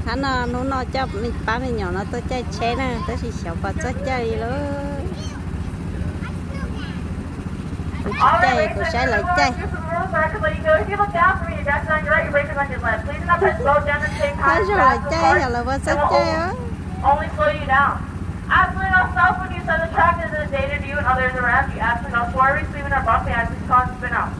Qhov no hnub no coj pab me nyuam no tuaj caij tsheb na, tab sis xyov puas txog caij li lawm. Kuv tsis caij, kuv saib lawv caij. Qhov zoo lawv caij, xyov lawv puas txog caij os. Absolutely not self when you send the track is a danger to you and others around you. Absolutely not forward receiving or bumping as this causes spin out.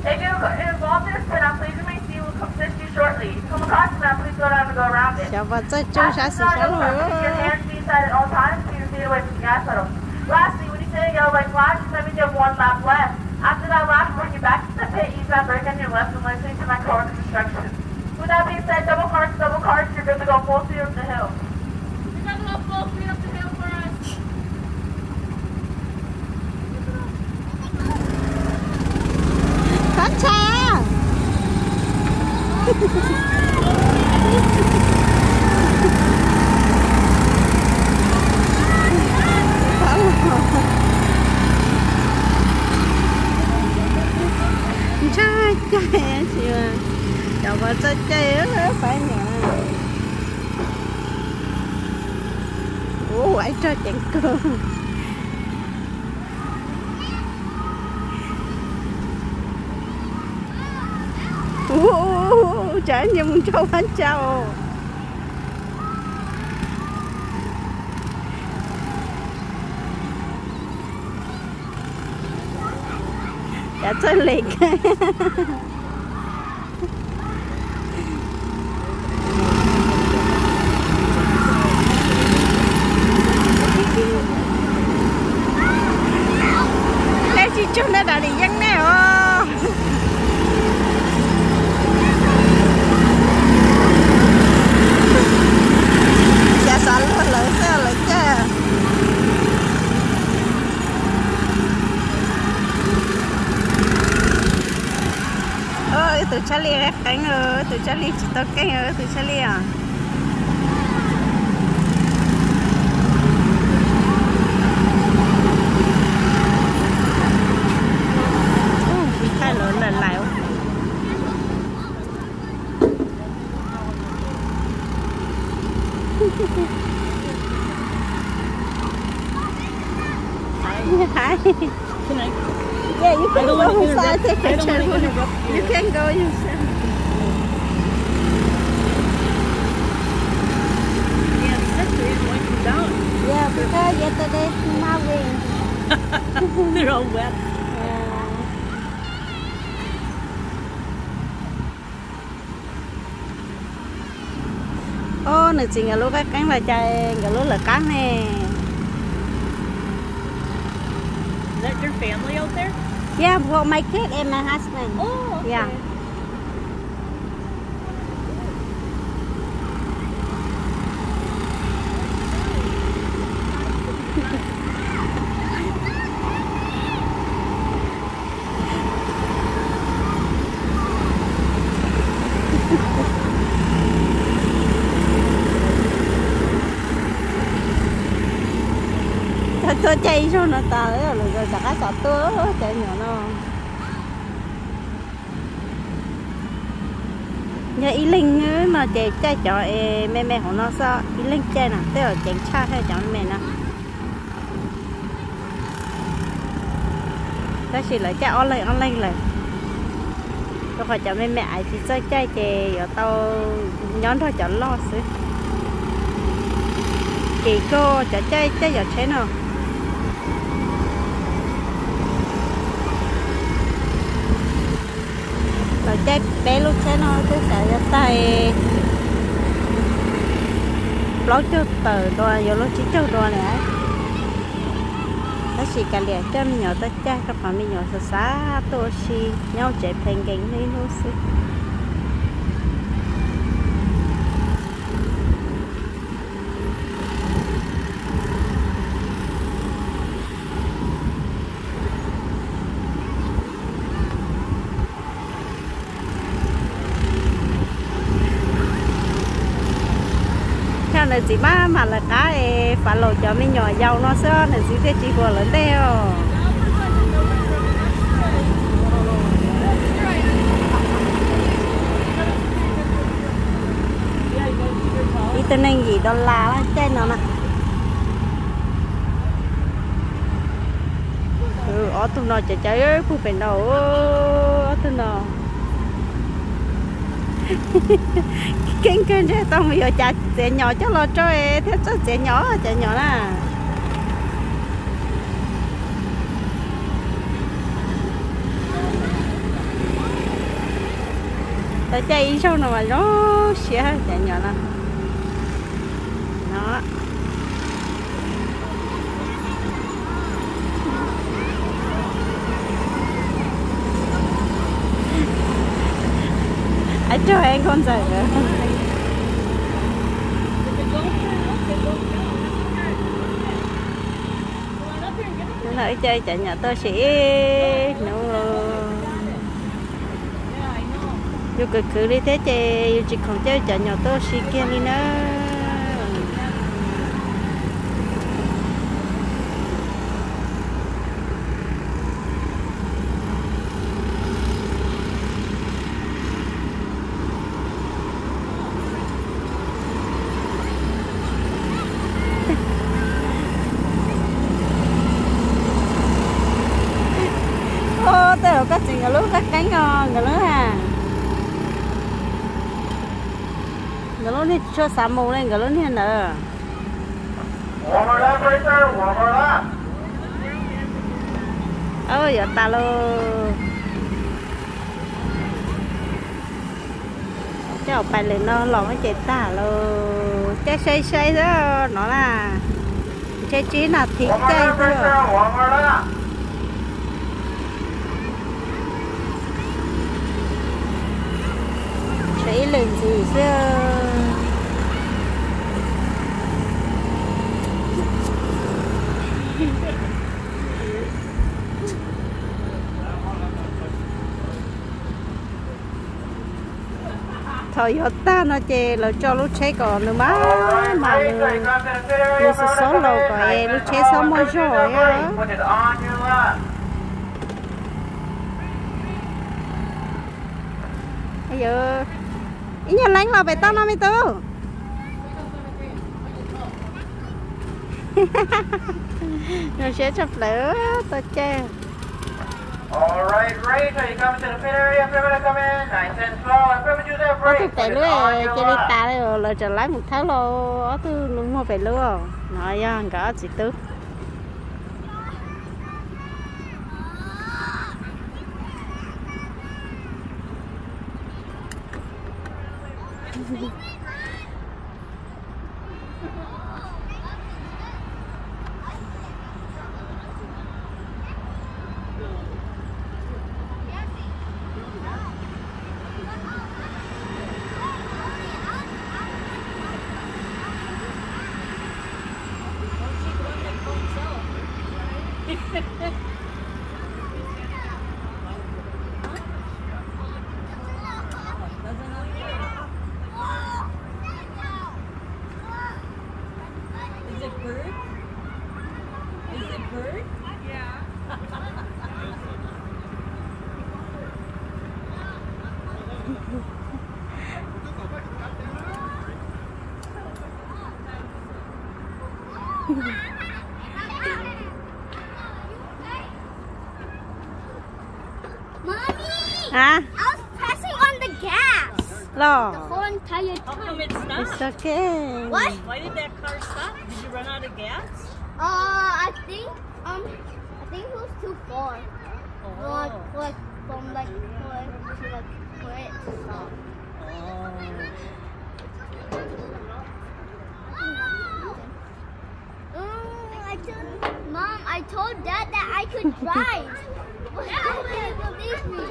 If you are involved in a spin out, please remain seated. We'll come assist you shortly. If you come across a spin out, please slow down and go around it. Xyov puas txog tsaug sab xis sab laug. Keep your hands inside at all times. Keep your feet away from the gas pedal. Lastly, when you see the yellow light flash, that means you have one lap left. After that lap, we'll bring you back to the pit. Use that brake on your left and listen to my correct instructions. With that being said, double caution, double caution, you're good to go full speed up the hill. You're good to go full speed up the hill for us. Qhov ntshai. Ntshai caij tab sis mas cov uas txawj caij pab nyuam. Ua ib rog ceev kawg. Ua, tsam nyias mus nrog Phab Ntsa os. Cas txawj le kawg. Neb tsis tsaug neb dam li yeeb nej os. Xav xav luag lawv xwb lawv caij. Wb tus Tshaj Li qeeb qeeb, wb tus Tshaj Li tsis tau keej, wb tus Tshaj Li os. Thaij lawv lawm lais. Hi. Hi. Can I? Yeah, you I can don't go wanna inside, inter-, take I don't picture. Wanna interrupt you. You can go yourself. Yeah, the sister is going to down. Yeah, because yesterday snowing. They're all wet. Yeah. Os, nws txiv nkawd lub qeeb qeeb los cas nkawd lub lawv qab ne. Is that your family out there? Yeah, for my kid and my husband. Oh, okay. Yeah. Tuaj caij ib zaug no tas lawm, lawv rov qab xav tuaj caij nyuam no. Yog ib leeg no ces caij cov es me me hauv no xwb, ib leeg caij na tej zaum ceev tshaj thiab cov me me no. Tab sis lawv caij ob leeg ob leeg lawm, rau qhov cov me me aiv tsis txawj caij ces yuav tau nyob nrog cov loj xwb. Ces koj cov caij caij cov tsheb no. Lawv caij peb lub tsheb no twb xav yuav tag plaub caug tawm dua yuav luag tsib caug dua lawm. Tab sis kav liam coj me nyuam tuaj caij rau qhov me nyuam xav xav tuaj ua si nyob tsev pheej nkees ib hnub xwb. Thiab nws txiv maj mam lawv qab es fab laus cov me nyuam yaus no xwb, nws txiv thiaj tsis huam lawv ntej os. Tus neeg yim dollar caij no na. Ob tug no cov cov pug pem no, ob tug no keej kawg ntshe tau mus yuav cav txiav nyom coj los rau thiab txawj txiav nyom cov nyom na. Tau caij ib zaug no mas zoo siab cov nyom no. Ib tug es nkauj ntxawm. Hnub no wb coj cov nyom tuaj ua si ib hnub. Yus khwv khwv li thiab ces yus tsis khoom coj cov nyom tuaj ua si kiag li na. Tej zaum koj txiv nkawd lub qeeb qeeb os, nkawd lub, nkawd lub niag tsis tshua xav mus li nkawd lub niag ntawd. Yuav tas lauj. Coj pais lwm no los ces tag lauj. Caij sai sai xwb no na. Ntshe tsib nas this caij xwb. Tshuav ib lwm ntxiv xwb. Thaum yuav tag no ces lawv tso lub tsheb kom nws mas, mas nws, nws xob xob laus kom es lub tsheb txhob muaj zog thiab. Ib nyuag leeb los pem toj no me tub. Zoo siab tshaj plaws tau caij. Ob tug pem lub cia li tas li, lawv tseem laib mus thawb los ob tug muag pem lub. No yog nkawd ob txiv tub. Is it bird? Is it bird? Yeah. Mommy, hả? I was pressing on the gas. Los. The whole entire time. How come it's stuck? It's okay. What? Why did that car stop? Did you run out of gas? Uh, I think, um, I think it was too far. Oh. Like, like, from, like, point to, like, where it stopped. Oh. Mm, I told, Mom, I told Dad that I could drive. But Dad didn't believe me.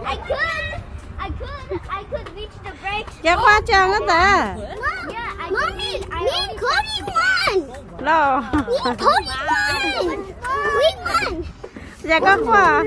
I could, I could, I could reach the brakes. Ces qua trường có thể. Mom, yeah, I Mommy, me and Cody won. Lo. Me and Cody won. We won. Giờ con qua.